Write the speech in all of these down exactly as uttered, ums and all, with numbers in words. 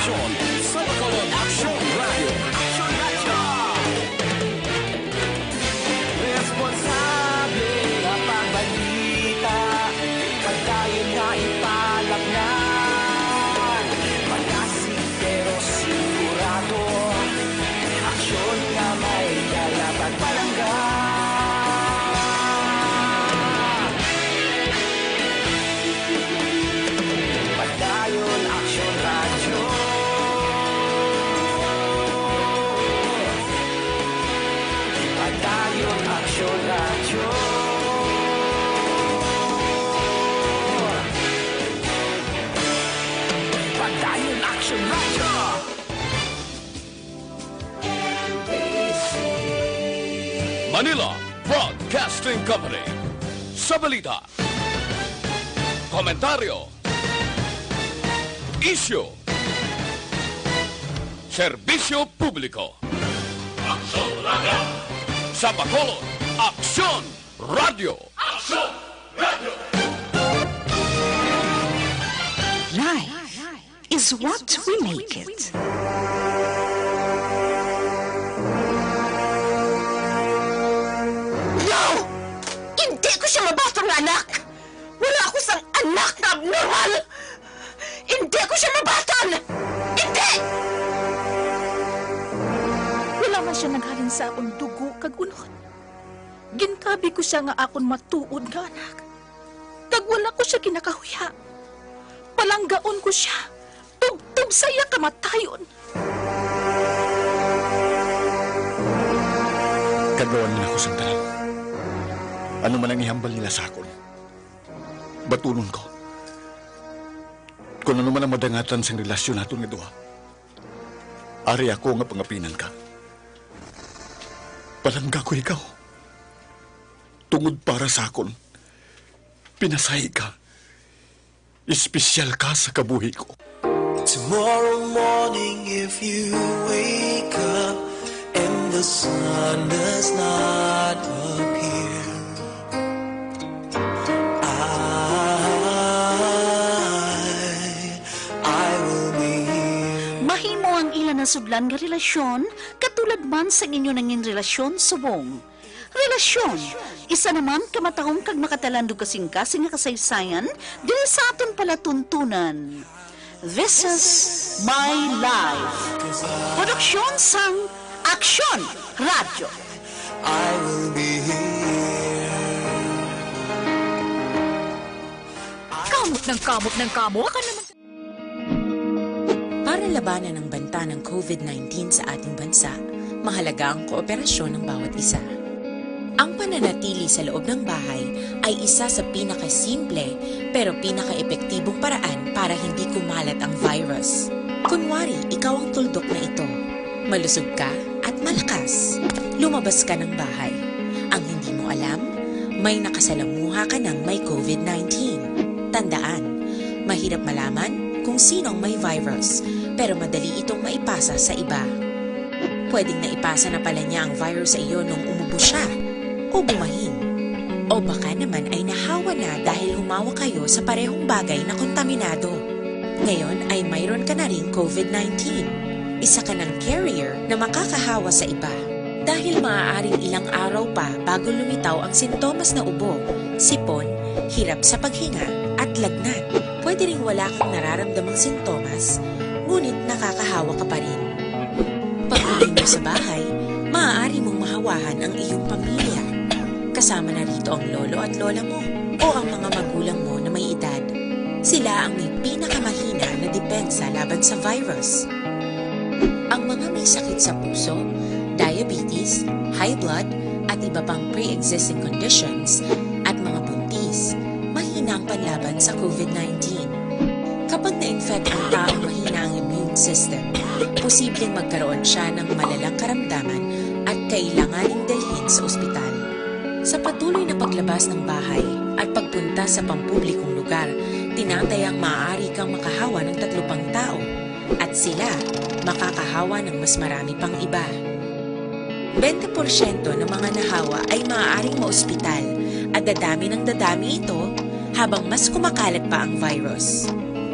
Sa Bacolod, Aksyon Radio. Aksyon Radio. Responsable nga pagbalita, pagdayon nga ipalapngan. Magasig pero sigurado, aksyon nga may dala kag palangga. Padayon Aksyon Radyo. Padayon Aksyon Radyo. Padayon Aksyon Radyo. Manila Broadcasting Company. Sa balita, komentaryo, isyu, serbisyo publiko. Aksyon Radio! Sa Bacolod, Aksyon Radio! Aksyon Radio! Live is what we make it. No! Hindi ko siya mabaton nga anak! Wala ako sang anak nga abnormal! Hindi ko siya mabaton! Hindi! Wala man siya naghalin sa akon dugo kag unod. Gintabi ko sia nga akon matuod nga anak, kag wala ko sia ginakahuya. Palanggaon ko sia tubtob sa iya kamatayon. Kagawan man ako sang tanan. Ano man ang ihambal nila sa akon, batunon ko. Kon ano man ang madangatan sang relasyon naton nga duha, ari ako nga pangapinan ka. Palangga ko ikaw. Tungod para sa akon, pinasahi ka. Espesyal ka sa kabuhi ko. Tomorrow morning, if you wake up and the sun does not appear, I, I will be here. Mahimo ang ila nasudlan nga relasyon, katulad man sang inyo nangin relasyon subong. Relasyon, isa naman ka matahom kag makatalandog kasing-kasing nga kasaysayan diri sa aton palatuntunan. This is My Life. Produksyon sang Aksyon Radyo. I will be here. Kamot ng kamot ng kamot. Baka naman. Para labanan ang banta ng covid nineteen sa ating bansa, mahalaga ang kooperasyon ng bawat isa. Ang pananatili sa loob ng bahay ay isa sa pinakasimple pero pinakaepektibong paraan para hindi kumalat ang virus. Kunwari, ikaw ang tuldok na ito. Malusog ka at malakas. Lumabas ka ng bahay. Ang hindi mo alam, may nakasalamuha ka ng may covid nineteen. Tandaan, mahirap malaman kung sino ang may virus, pero madali itong maipasa sa iba. Pwedeng naipasa na pala niya ang virus sa iyo nung umubo siya o bumahin. O baka naman ay nahawa na dahil humawak kayo sa parehong bagay na kontaminado. Ngayon ay mayroon ka na ring covid nineteen. Isa ka ng carrier na makakahawa sa iba. Dahil maaaring ilang araw pa bago lumitaw ang sintomas na ubo, sipon, hirap sa paghinga, at lagnat. Pwede ring wala kang nararamdamang sintomas, ngunit nakakahawa ka pa rin. Pag-uwi mo sa bahay, maaari mong mahawahan ang iyong pamilya. Kasama na rito ang lolo at lola mo o ang mga magulang mo na may edad. Sila ang may pinakamahina na depensa laban sa virus. Ang mga may sakit sa puso, diabetes, high blood, at iba pang pre-existing conditions, at mga buntis, mahina ang panlaban sa covid nineteen. Kapag na-infect ang taong mahina ang immune system, posibleng magkaroon siya ng malalang karamdaman at kailanganing dalhin sa ospital. Sa patuloy na paglabas ng bahay at pagpunta sa pampublikong lugar, tinatayang maaari kang makahawa ng tatlo pang tao at sila makakahawa ng mas marami pang iba. Bente porsyento ng mga nahawa ay maaaring maospital at dadami ng dadami ito habang mas kumakalat pa ang virus.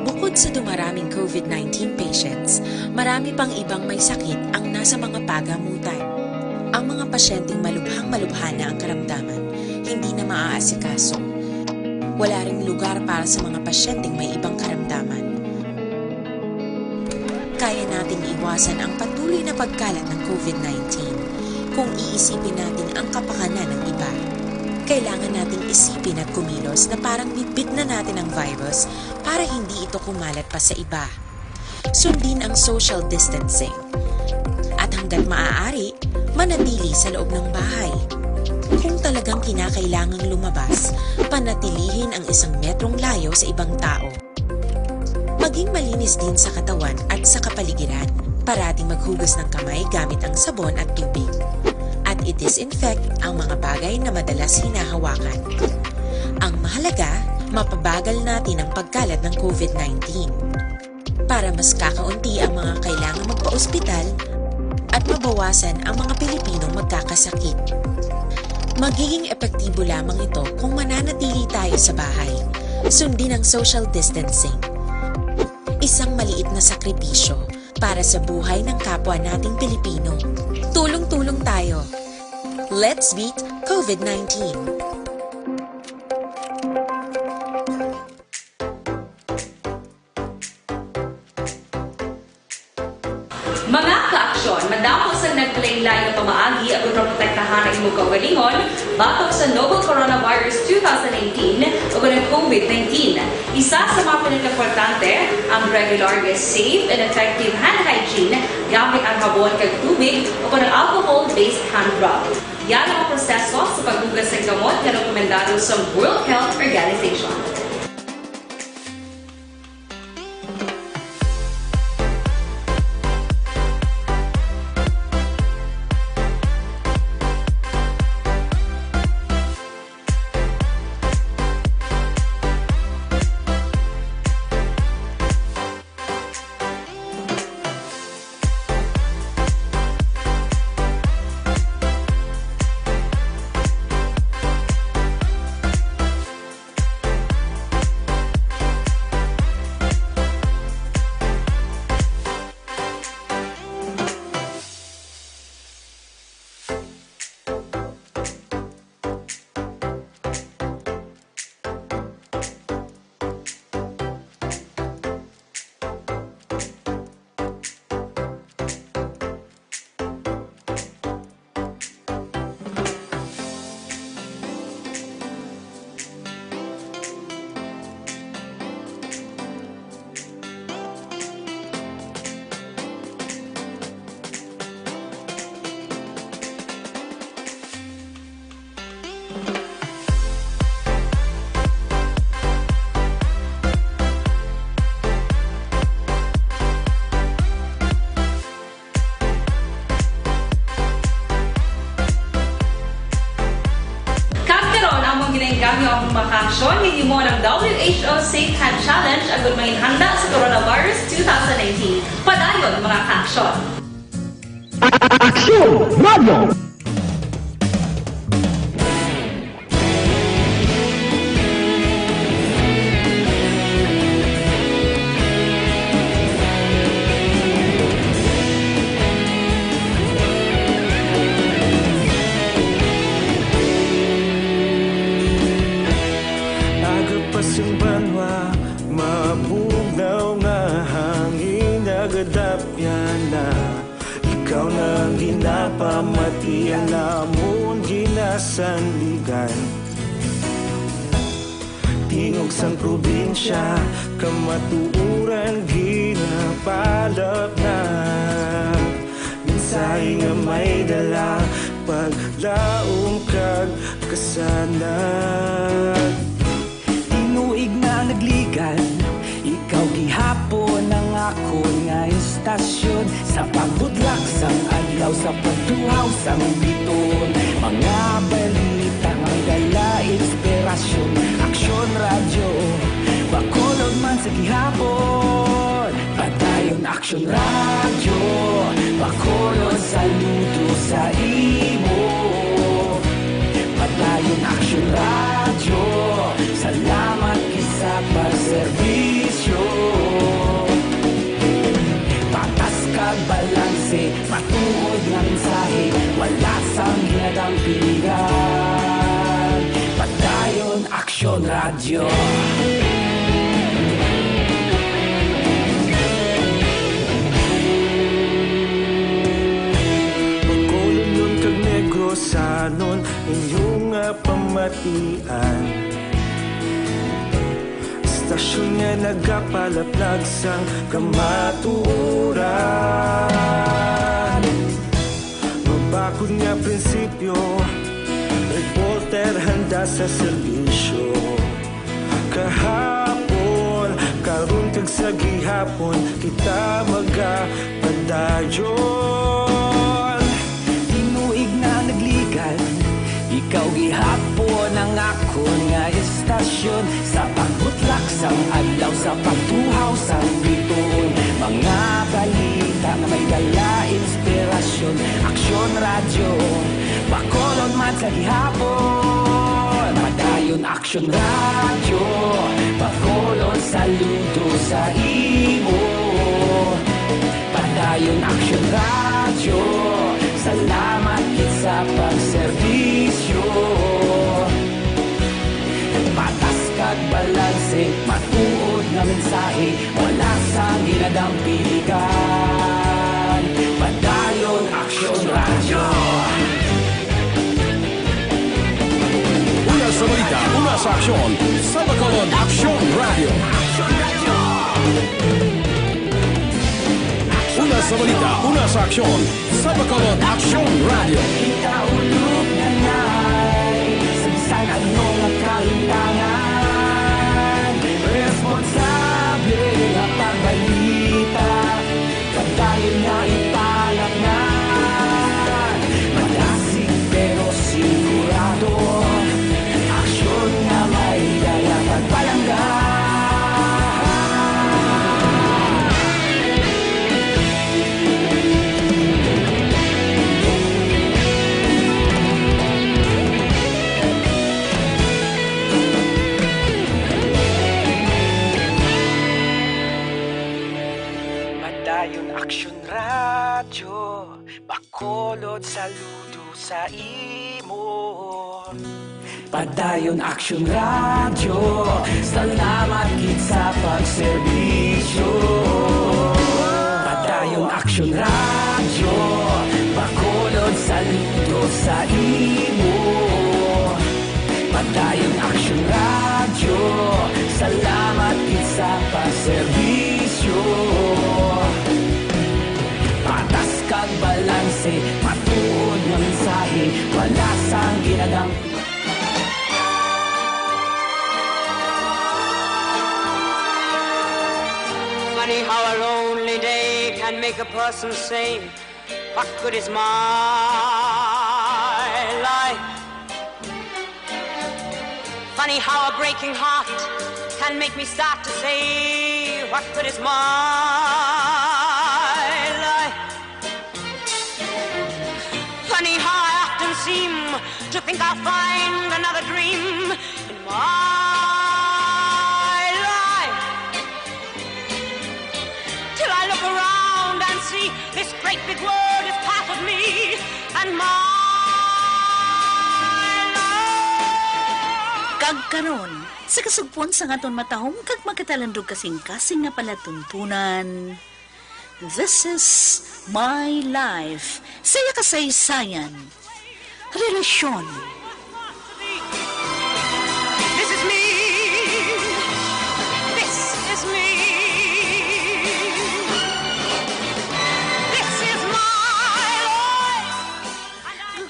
Bukod sa dumaraming COVID nineteen patients, marami pang ibang may sakit ang nasa mga pagamutan. Ang mga pasyenteng malubhang-malubha na ang karamdaman, hindi na maaasikaso. Wala ring lugar para sa mga pasyenteng may ibang karamdaman. Kaya nating iwasan ang patuloy na pagkalat ng COVID nineteen kung iisipin natin ang kapakanan ng iba. Kailangan nating isipin at kumilos na parang bitbit na natin ang virus para hindi ito kumalat pa sa iba. Sundin ang social distancing. At hanggat maaari, manatili sa loob ng bahay. Kung talagang kinakailangang lumabas, panatilihin ang isang metrong layo sa ibang tao. Maging malinis din sa katawan at sa kapaligiran. Parating maghugas ng kamay gamit ang sabon at tubig. At i-disinfect ang mga bagay na madalas hinahawakan. Ang mahalaga, mapabagal natin ang pagkalat ng COVID nineteen. Para mas kakaunti ang mga kailangang magpa-ospital at mabawasan ang mga Pilipinong magkakasakit. Magiging epektibo lamang ito kung mananatili tayo sa bahay. Sundin ang social distancing. Isang maliit na sakripisyo para sa buhay ng kapwa nating Pilipino. Tulong-tulong tayo. Let's beat COVID nineteen. Mga ka-aksyon, madamo sang naglain-lain nga pamaagi agud maprotektahan ang imong kaugalingon batok sa novel coronavirus two thousand nineteen ug ang COVID nineteen. Isa sa mga pinakaimportante, ang regular nga safe and effective hand hygiene gamit ang habon kag tubig o kon ang alcohol-based hand rub. Yan ang proseso sa paghugas sang gamot nga rekomendado sa World Health Organization. Kag karon, among ginainggangyo ang mga kaaksyon nga gihimo ng W H O Safe Hand Challenge agud manginhanda sa coronavirus two thousand nineteen. Padayon, mga kaaksyon! Aksyon Radio! Aga pa sing banwa, mabugnaw nga hangin, nagadapyan na. Ikaw na ang ginapamati, ang amon ginasandigan. Tingog sang probinsya, kamatuoran ginapalapnag. Mensahe nga may dala, paglaom kag kasanag. Tinuig na ang nagligan, ikaw gihapon ang akon nga istasyon. Sa pagbudlak sang adlaw, sa pagtuhaw sang biton, mga balita may dala inspirasyon. Aksyon Radyo, Bacolod man sa gihapon. Padayon Aksyon Radyo, Bacolod, saludo sa imo. Padayon Aksyon Radyo, salamat gid sa pagserbisyo. Batian. Istasyon nga nagapalaplag sang kamatuoran. Mabakod nga prinsipyo, reporter handa sa serbisyo. Kahapon, karon, kag sa gihapon, kita magapadayon. Tinuig na nagligan, ikaw gihapon ang akon nga istasyon. Sa pagbutlak sang adlaw, sa pagtuhaw sang bituon, mga balita nga may dala inspirasyon. Aksyon Radyo, Bacolod man sa gihapon. Padayon Aksyon Radyo, Bacolod, saludo sa imo. Padayon Aksyon Radyo, salamat gid sa pagserbisyo. Patas kag balanse, matuod nga mensahe, wala sang ginadampigan. Padayon Aksyon Radyo. Una sa balita, una sa aksyon, sa Bacolod Aksyon Radyo. Una sa balita, una sa aksyon, sa Bacolod Aksyon Radyo. Ikaulog na nay, sa bisan ano nga kahitangan, responsable nga pagbalita. Padayon nga ipalaknad, madasig pero sigurado, aksyon nga may dala kag palangga. Padayon Aksyon Radyo, Bacolod, saludo sa imo. Padayon Aksyon Radyo, salamat gid sa pagserbisyo. Padayon Aksyon Radyo, Bacolod, saludo sa imo. Padayon Aksyon Radyo, salamat gid sa pagserbisyo. Patas kag balanse, matuod nga mensahe, wala sang ginadampi. Funny how a lonely day can make a person say, "What good is my life?" Funny how a breaking heart can make me start to say, "What good is my life?" Funny how I often seem to think I'll find another dream in my life. Till I look around and see this great big world is part of me and my life. Kag karon, sa kasugpon sang aton matahom kag magkatalandog kasing-kasing nga palatuntunan, This is My Life, sa iya kasaysayan, relasyon. This is me. This is me. This is my life. And I know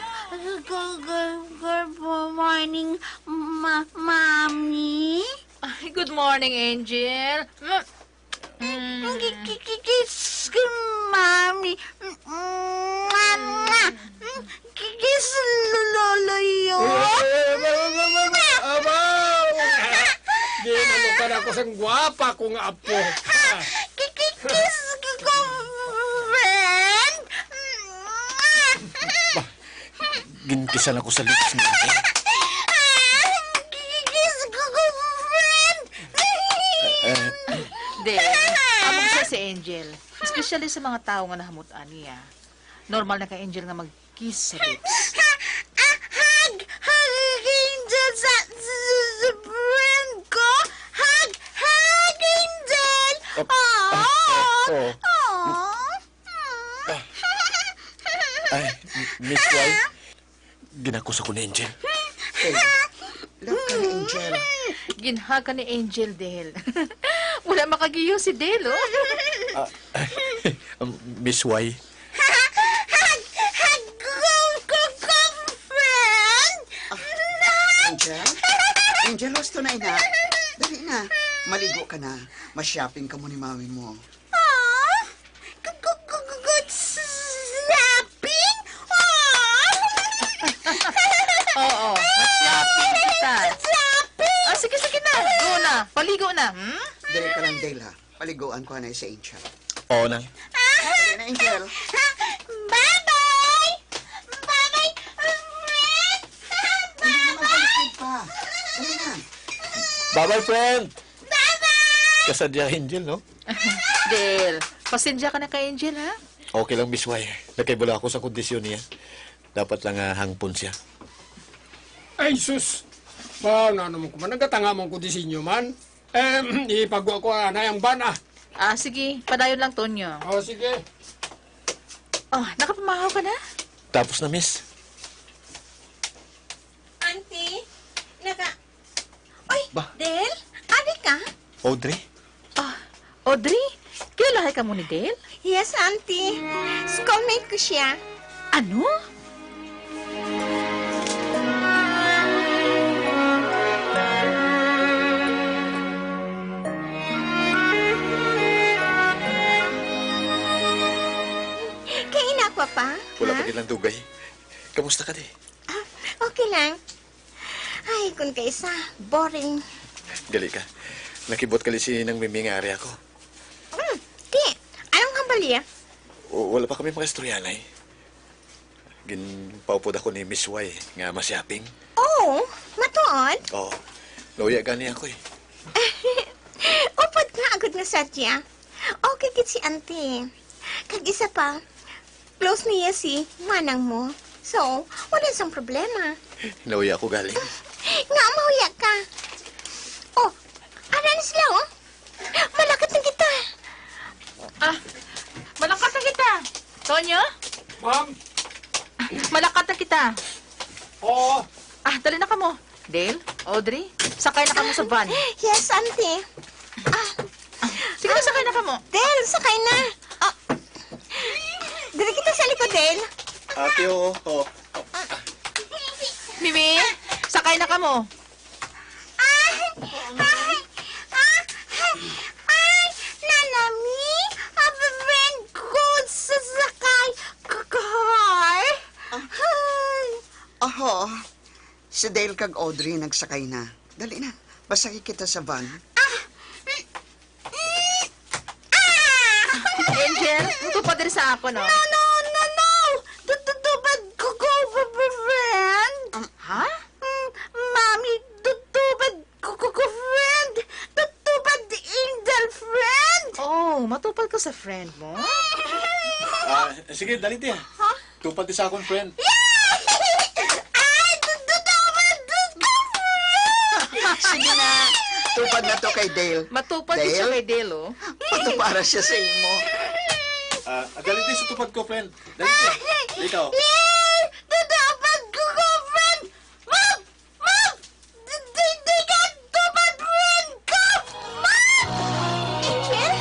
Good, good, good morning, ma-, Mommy. Ay, good morning, Angel. Mm. Mm. Ki-, ki-, ki-, kiss ko, Mommy. Mm, mwah, mwah. Mm, ki-, kiss, lo-, Lolo, yo. Eh, eh, eh, ba, ba, ba, ba, ba, abaw! Di na mo ka na ako sang gwapa ko nga apo. Ki-, ki-, kiss ko, ko, friend. Mwah. Ginkisan ako sa lips mo. Kiss ko, ko, friend. Eh, eh. Di, amo siya si Angel. Especially sa mga tawo nga nahamut-an niya. Normal na kay Angel nga mag-kiss sa lips. Ah, hug! Hug, Angel, sa, sa, sa friend ko! Hug! Hug, Angel! Oh, ah, oh, oh. Aw. Ah. Ay, Miss Y, ginakus ako ni Angel. Love ka ni Angel. Ginhaga ni Angel, Del. Wala makagiyo si Del, oh. Ah, Miss Y. Hag, hag, go, go, go, friend! Ah, Angel? Angel, husto na, ina. Dali na. Maligo ka na. Ma-shopping kamo ni mami mo. Ah? G-, g-, g-, g-, good shopping? Ah? Oo, ma-shopping kita. Shopping? Ah, sige, sige na. Go na. Paligo na, hmm? Dali ka lang, Del, ha? Paliguan ko anay si Angel. Oo, Nang. Dali na, Angel. Bye-bye! Bye-bye, friend! Hindi na magpaliskid pa. Dali na. Bye-bye, friend! Bye-bye! Kasadya, Angel, no? Del, pasensya ka na kay Angel, ha? Okay lang, Miss Y. Nakaibalo ako sa kondisyon niya. Dapat lang, ah, hangpon siya. Ay, sus! Ba, na naman ko man. Nagatanga man ko di sinyo man. Eh, ipagwa ko, ah, na yung van, ah. Ah, sige. Padayon lang, Tonyo. Oh, sige. Oh, nakapamahaw ka na? Tapos na, miss. Auntie, naka-, Oy, Ba? Del, ari ka? Audrey? Ah, Audrey, kilalahay ka mo ni Del? Yes, auntie. Schoolmate ko siya. Ano? Kaina, Papa? Wala Ha? pa gid lang dugay. Kamusta ka, di? Ah, okay lang. Ay, kun kaisa, boring. Gali ka. Nakibot kali si Nang Mimi nga ari ako. Hmm, di, anong hambal iya? O, wala pa kami makaistorya, Nay. Ginpaupod ako ni Miss Y nga ma-shopping. Oh, matuod? Oo. Nauya gani ako eh. Upod nga agod nga sadya. Okay gid si Auntie. Kag isa pa, close niya si manang mo. So, wala sang problema. Nauya ako galing. Nga mauya ka. Oh, ara na sila, oh. Malakat na kita. Ah, malakat na kita. Tonyo? Ma'am? Malakat na kita. Oo. Ah, dali na kamo. Dale, Audrey, sakay na kamo sa van. Yes, auntie. Ah, Sige na, sakay na kamo. Del, sakay na. Ah. Dali kita sa likod, Del. Ate, oo, oo. Mimi, sakay na kamo. Ay, ay, ah, ay, nanami, ah, bibig ko sa sakay ka-, car. Ah. Ay. Oho, si Dale kag Audrey nagsakay na. Dali na, pasakay kita sa van. Ah! Mm, mm, ah! Angel, tupad diri sa akon, no? No, no, no, no! Tu-, tu-, tupad ko, ko, f-, f-, friend. Um, Ha? Mm, mami, tu-, tupad ko, ko, ko, friend. Tu-, tupad, Angel, friend. Oh, matupad ka sa friend mo? Ah, sige, dali, tiya. Ha? Tupad ti sa akon, friend. Yay! Ay, tu-, tu-, tupad, tu-, ko, friend. Sige na. Tupad na to kay Dale. Matupad Dale? Siya kay Dale, oh. Patupara siya sa imo. Ah, dali, ti, sa tupad ko, friend. Dali, ti. Ikaw. Yay! Tutupad ko, ko, friend! Ma'am! Ma'am! Di, di, di ka tupad, friend ko! Ma'am! Angel?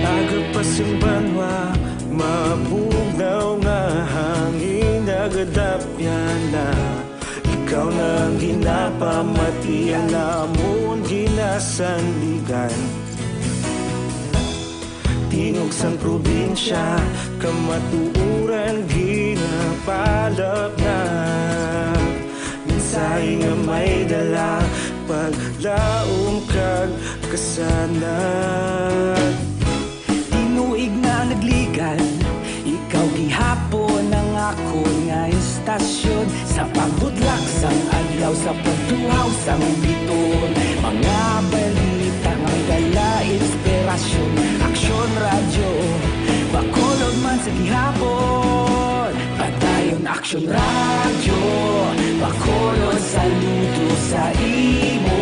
Aga pa sing banwa, mabugnaw nga hangin nagadapyan na. Ikaw na ang ginapamati, ang amon ginasandigan. Tingog sang probinsya, kamatuoran ginapalapngan. Mensahe nga may dala, paglaom kag kasanag. Tinuig nga nagligad, Istasyon sa pagbutlak sang adlaw, sa pagtuhaw sang bituon, mga balita nga may dala inspirasyon. Aksyon Radyo, Bacolod man sa gihapon. Padayon Aksyon Radyo, Bacolod, saludo sa imo.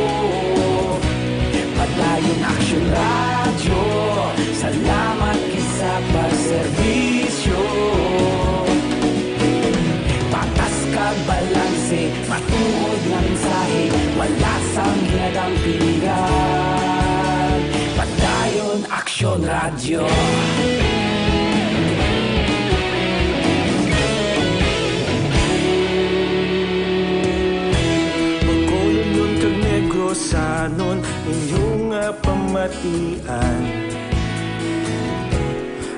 Padayon Aksyon Radyo, salamat gid sa pagserbisyo. Patas kag balanse, matuod nga mensahe, wala sang ginadampigan. Padayon Aksyon Radyo. Bacolodnon kag Negrosanon, inyo nga pamatian.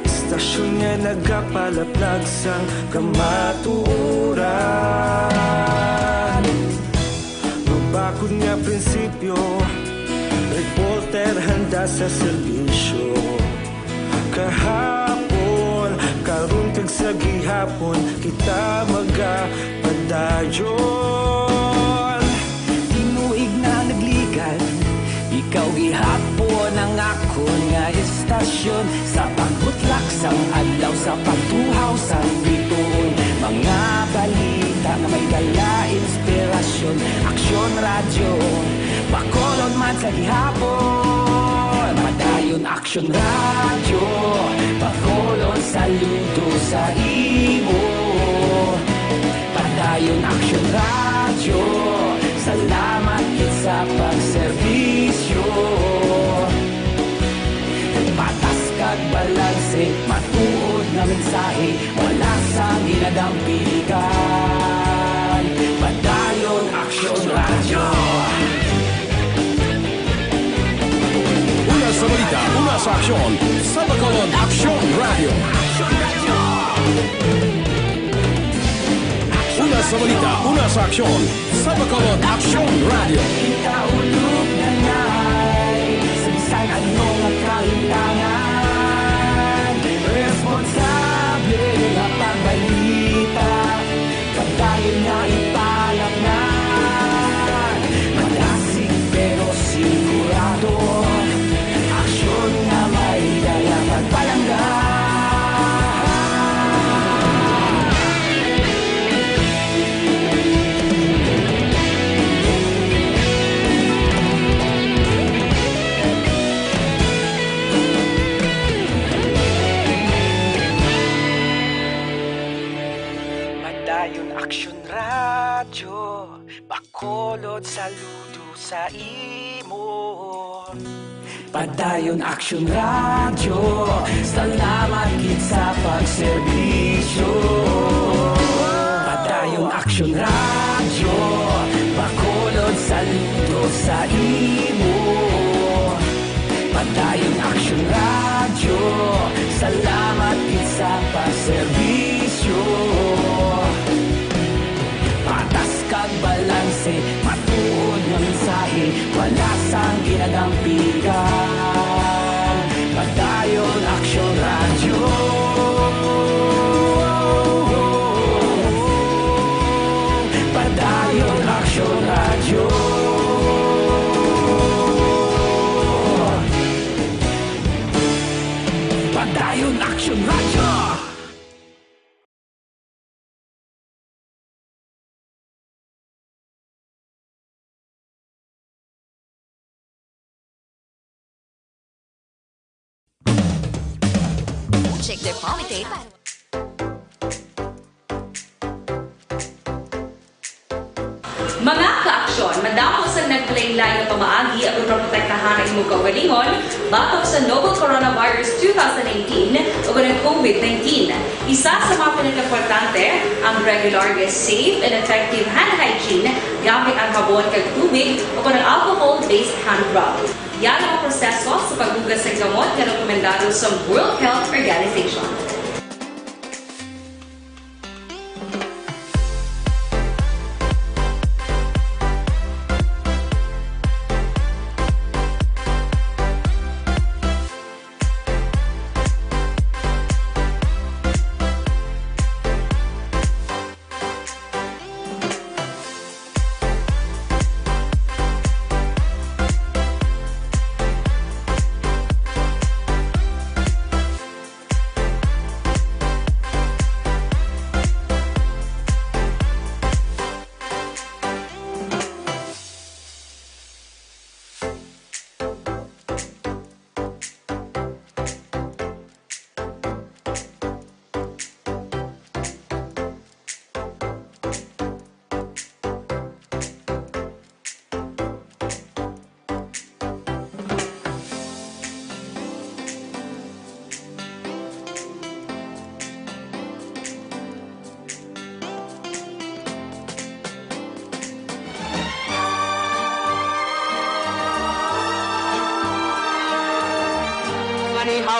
Istasyon nga nagapalaplag sang kamatuoran. Mabakod nga prinsipyo, reporter handa sa serbisyo. Kahapon, karon, kag sa gihapon, kita magapadayon. Tinuig na nagligad, ikaw gihapon ang akon nga istasyon. Sa pagbutlak sang adlaw, sa pagtuhaw sang bituon, mga balita nga may dala inspirasyon. Aksyon Radyo, Bacolod man sa gihapon. Padayon Aksyon Radyo, Bacolod, saludo sa imo. Padayon Aksyon Radyo, salamat gid sa pagserbisyo. Patas kag balanse, matuod nga mensahe, wala sang ginadampigan. Padayon Aksyon Radyo. Una sa balita, una sa aksyon, sa Bacolod Aksyon Radyo. Una sa balita, una sa aksyon, sa Bacolod Aksyon Radyo. Kita ulog na nay, sa bisan ano nga kahitangan, responsable nga pagbalita. Padayon nga ipalapnan, madasig pero sigurado. Aksyon nga may dala pagpalangga. Padayon Aksyon Radyo, Bacolod, saludo sa imo. Padayon Aksyon Radyo, salamat gid sa pagserbisyo. Padayon Aksyon Radyo, Bacolod, saludo sa imo. Padayon Aksyon Radyo, salamat gid sa pagserbisyo. Patas kag balanse, matuod nga mensahe, wala sang ginadampigan. Padayon Aksyon Radyo. Padayon Aksyon Radyo. Padayon Aksyon Radyo. Check their Pamite. Mga ka-aksyon, madamo sang naglain-lain nga pamaagi ang pagprotektahan ang imong kaugalingon batok sa novel coronavirus two thousand nineteen o ang COVID nineteen. Isa sa mga pinakaimportante ang regular nga safe and effective hand hygiene gamit ang habon kag tubig o ang alcohol-based hand rub. Yara ang proseso sa paghugas sang kamot nga rekomendado sa World Health Organization.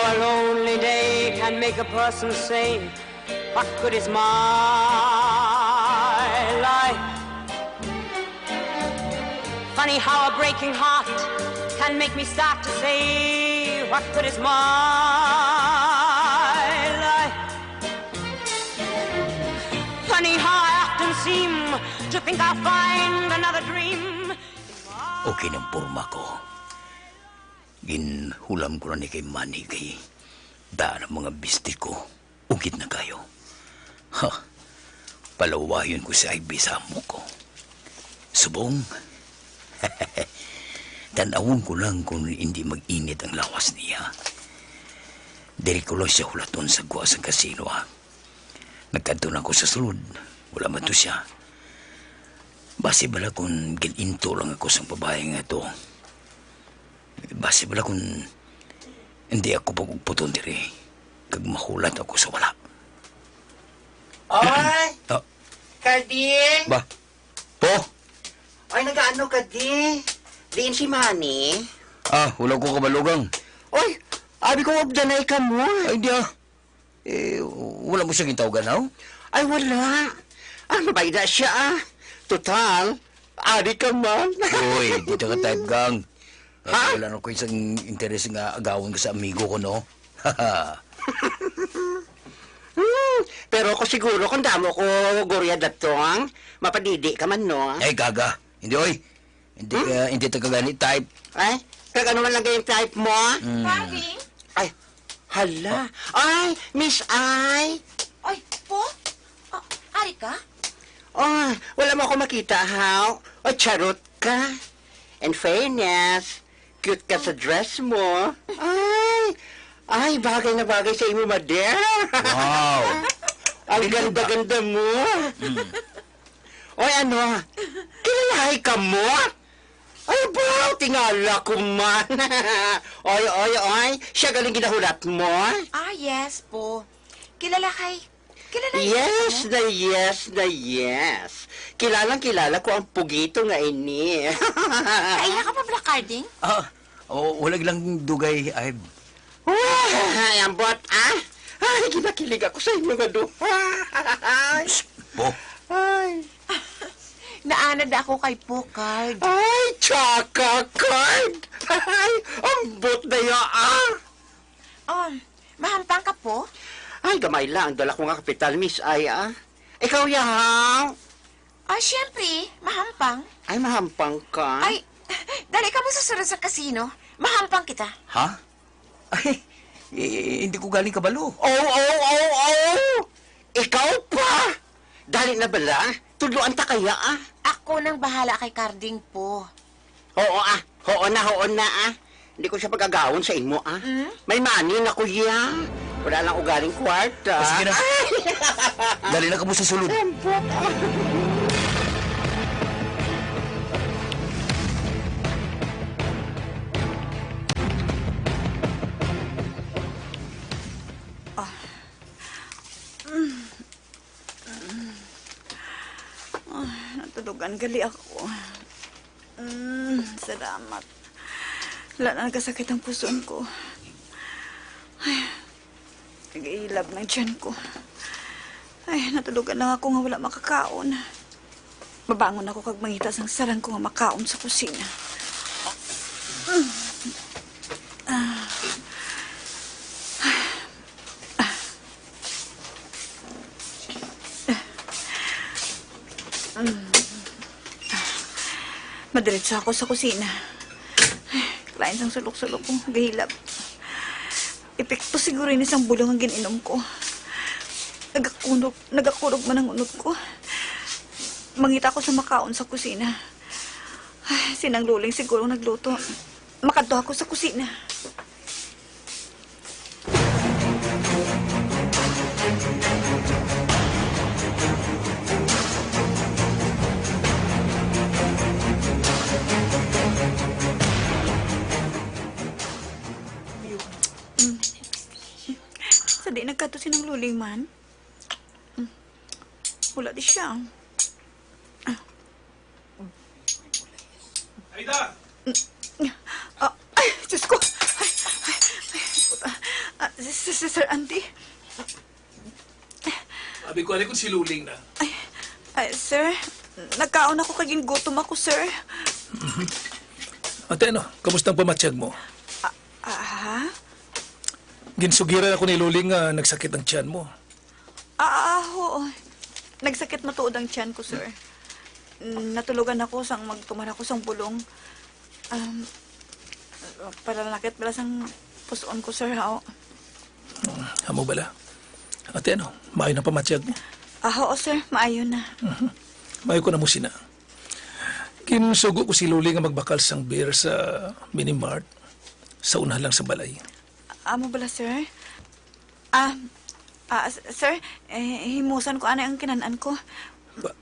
A lonely day can make a person say, "What good is my life?" Funny how a breaking heart can make me start to say, "What good is my life?" Funny how I often seem to think I'll find another dream. Okay ng porma ko. Ginhulam ko na ni kay Manny kay daan ang mga bisti ko. Ugit na kayo. Ha, palawayon ko si Ivy sa amo ko. Subong, tan-awon ko lang kung hindi mag-init ang lawas niya. Diri ko lang siya hulaton sa gwa sa kasino, ha. Nagkadto na ako sa sulod. Wala man to siya. Basi bala kung gin-into lang ako sang babae nga to. Basi bala kung hindi ako pag-ugputon diri, kag mahulat ako sa wala. Oy! Ah. Karding! Ba? Po? Ay, nagaano ka di? Diin si Manny? Ah, wala ko kabalugang. Oy, abi ko, ubdanay ka mo. Ay, di ah. Eh, wala mo siya gintawgan, haw? Ay, wala. Ah, mabayda siya, ah. Total, ari ka man. Uy, di ka type, gang. Ha? Wala na ko isang interes nga agawon ka sa amigo ko, no? Hmm, pero ko siguro kung damo ko gurya datong, mapadidi ka man, no? Ay, gaga. Hindi, oy. Hindi Hmm? ka, hindi ta ka gani type. Ay, kag ano man lang yung type mo? Hmm. Karding? Ay, hala. Oh. Ay, Miss Ai. Ay, po? Ah, ari ka? Oh, wala mo ako makita, haw? O, charot ka. In fairness, cute ka sa dress mo. Ay, ay, bagay na bagay sa imo, mother. Wow. Ang Ganda. ganda-ganda mo. Hmm. Oy, ano? Kilalahay ka mo? Ay, ba, tingala ko man. Oy, oy, oy, siya galing ginahulat mo? Ah, yes po. Kilala kay, kilala Yes niya kamo? na yes na yes. Kilalang kilala ko ang pugito nga ini. Kaiya ka pa bala, Karding? Ah, o, wala lang dugay, ay. Ay, ambot, ah. Ay, ginakilig ako sa inyo nga duha. Po. Ay. Naanad ako kay Pokard. Ay, tsaka card. Ay, ambot na ya, ah. Oh, mahampang ka po? Ay, gamay lang ang dala ko nga kapital, Miss Ai, ah. Ikaw, yahaw? Ah, siyempre, mahampang. Ay, mahampang ka? Ay, dali ka mo susunod sa kasino. Mahampang kita. Ha? Ay, eh, hindi ko galing kabalo. Oh, oh, oh, oh! Ikaw pa! Dali na bala, tudloan ta kaya, ah. Ako nang bahala kay Karding po. Oo, ah. Oo na, oo na, ah. Hindi ko siya pag-agawon sa imo, ah. Mm? May money na, kuya. Wala lang ugaling kwarta. Ah, sige na. Ay! Dali na kamo sa sulod. Tempot, ah. Ah. Mm. Ah, natulugan gali ako. Mm, salamat. Wala na nagkasakit ang puson ko. Ay, nag-iilab ng tiyan ko. Ay, natulugan lang ako nga wala makakaon. Mabangon ako kag mangita sang sarang ko nga makaon sa kusina. Mm. Ah. Madiretso ako sa kusina. Lain sang sulok-sulok ko, gahilab. Epekto siguro ini sang bulong nga gin-inom ko. Nagakunog, nagakunog man ang unod ko. Mangita ako sa makaon sa kusina. Ay, si Nang Luling siguro ang nagluto. Makadto ako sa kusina. Sa di nagkadto si Nang Luling man? Mm. Wala di siya. Aida! Ah, ay, Diyos ko! Ay, ay, ay, puta. Ah, si, si, si Sir Andy? Abi ko, ano kung si Luling na? Ay, ay, sir, nagkaon ako kay gingutom ako, sir. Ate, ano? Kamusta ang pamatyag mo? Ah, ah, ha? Ginsugiran ako ni Luling nga nagsakit ang tiyan mo. Ah, ah, oo. Nagsakit matuod ang tiyan ko, sir. Natulogan ako sang magtuman ako sang bulong. Um, para nakit bala sang pus-on ko, sir, hao. Amo bala? Ate, ano? Maayo na pamatyag mo? Ah, oo, sir. Maayo na. Mhm. Maayo ko na mo sina. Ginsugo ko si Luli nga magbakal sang beer sa Minimart sa unahan lang sa balay. Amo bala, sir? Ah, ah, s-, sir, eh, himusan ko anay ang kinan-an ko. Ba-,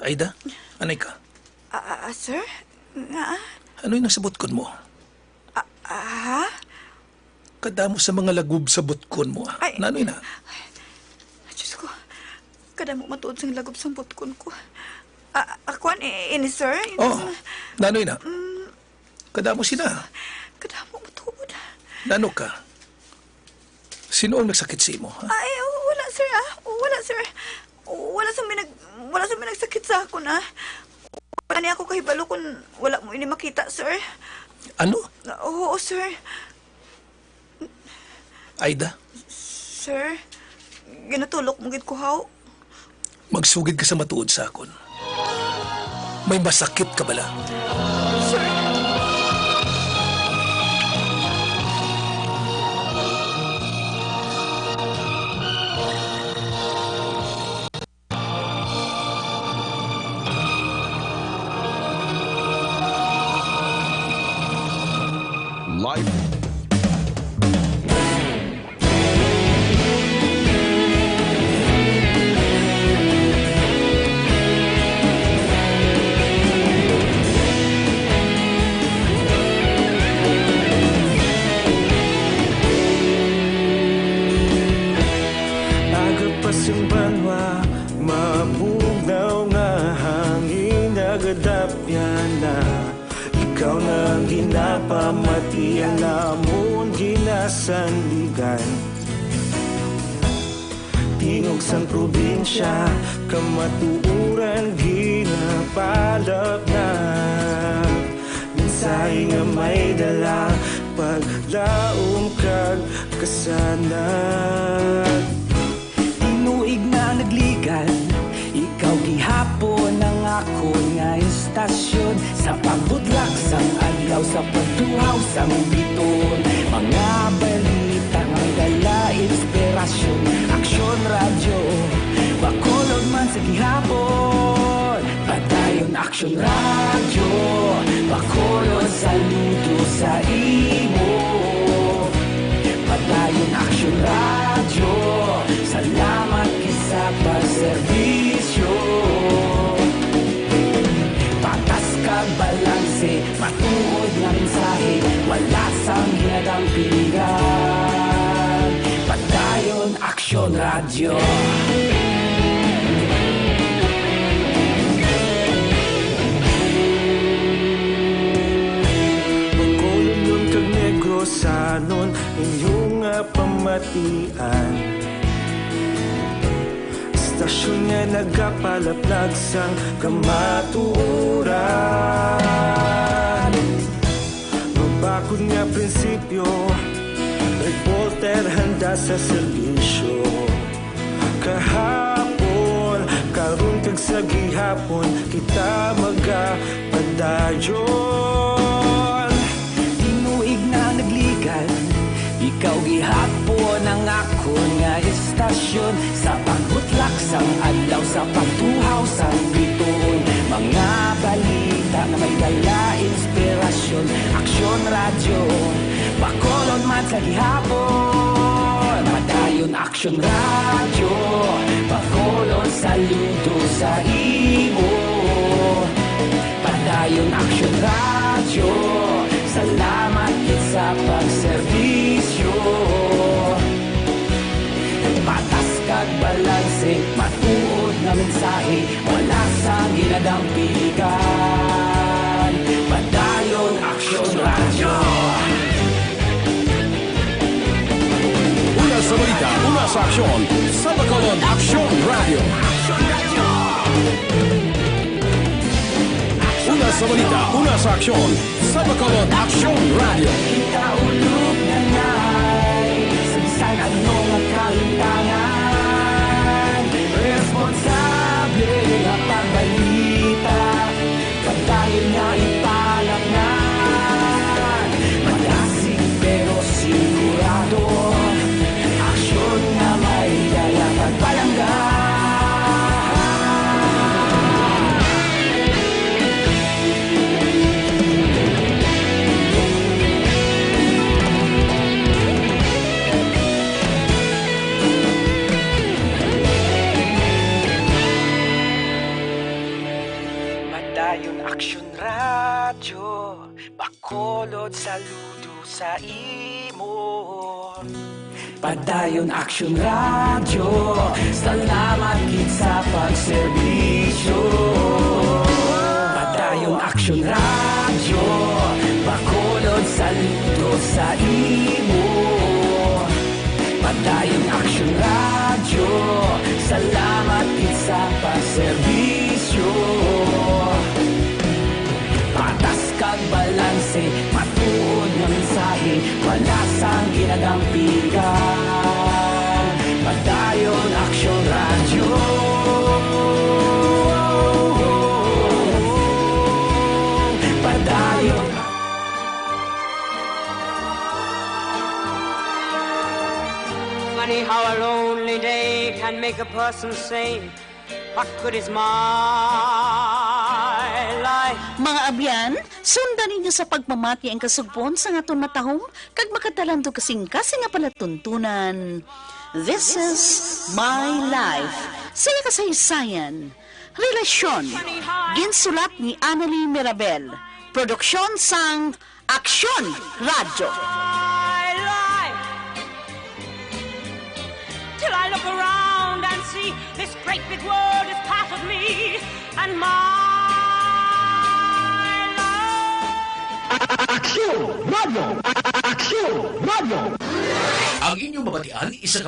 Aida, anay ka? Ah, ah, ah, sir? Nga? Ano yung nasa butkon mo? Ah, ah, ha? Kadamo sa mga lagob sa butkon mo, ah. Ay. Nanoy na? Ay, Diyos ko. Kadamo matuod sang lagob sa butkon ko. Ah, ah, kuwan, i-, ini, sir? Ini Oh, nga nanoy na? Mm. Kadamo sina? Kadamo matuod. Nano ka? Sino ang nagsakit sa imo, ha? Ay, wala, sir, ah. Wala, sir. Wala sa may nag-, wala sa may nagsakit sa akon, ah. Wala ni ako kahibalo kung wala mo ini makita, sir. Ano? Oo, sir. Aida? Sir, ginatulok mo gid ko, haw. Magsugid ka sa matuod sa akon. May masakit ka bala? Sir. Life. Aga pa sing banwa, mabugnaw nga hangin, nagadapyan na. Ikaw na ang ginapamati, ang amon ginasandigan. Tingog sang probinsya, kamatuoran ginapalapnag. Mensahe nga may dala, paglaom kag kasanag. Tinuig na nagligan, ikaw gihapon ang akon nga istasyon. Sa pagbutlak sang adlaw, sa pagtuhaw sang biton, mga balita nga may dala inspirasyon. Aksyon Radyo, Bacolod man sa gihapon. Padayon Aksyon Radyo, Bacolod, saludo sa imo. Padayon Aksyon Radyo, salamat gid sa pagserbisyo. Patas kag balanse, matuod nga mensahe, wala sang ginadampigan. Padayon Aksyon Radyo. Bacolodnon kag Negrosanon, inyo nga pamatian. Istasyon nga nagapalaplag sang kamatuoran. Mabakod nga prinsipyo, reporter handa sa serbisyo. Kahapon, karon kag sa gihapon, kita magapadayon. Tinuig na nagligan, ikaw gihapon ang akon nga istasyon. Sa pagbutlak sang adlaw, sa pagtuhaw sang bituon, mga balita nga may dala inspirasyon. Aksyon Radyo, Bacolod man sa gihapon. Padayon Aksyon Radyo, Bacolod, saludo sa imo. Padayon Aksyon Radyo, salamat gid sa pagserbisyo. Patas kag balanse, matuod nga mensahe, wala sang ginadampigan. Padayon Aksyon Radyo. Aksyon sa Bacolod, Aksyon Radio. Una sa balita, una sa aksyon sa Bacolod, Aksyon Radio. Kita ulog na ngay sa bisan ano nga kalimtangan. Responsable nga pagbalita, padayon nga ipalapnan. Malasig pero sigurado, aksyon nga may dala kag palangga. Padayon Aksyon Radyo, Bacolod, saludo sa imo. Padayon Aksyon Radyo, salamat gid sa pagserbisyo. Padayon Aksyon Radyo, Bacolod, saludo sa imo. Padayon Aksyon Radyo, salamat gid sa pagserbisyo. Patas kag balanse, matuod nga mensahe, wala sang ginadampigan. Padayon Aksyon Radyo. Padayon. Funny how a lonely day can make a person say, "What good is my life?" Mga abyan, sundan ninyo sa pagpamati ang kasugpon sang aton matahom kag makatalandong kasing-kasing nga palatuntunan. This is My Life. Sa iya kasaysayan, relasyon. Ginsulat ni Annalie Mirabel. Produksyon sang Aksyon Radyo. My life, till I look around and see this great big world is part of me and my love. Aksyon Radyo! Aksyon Radyo! Ang inyong mabatian isa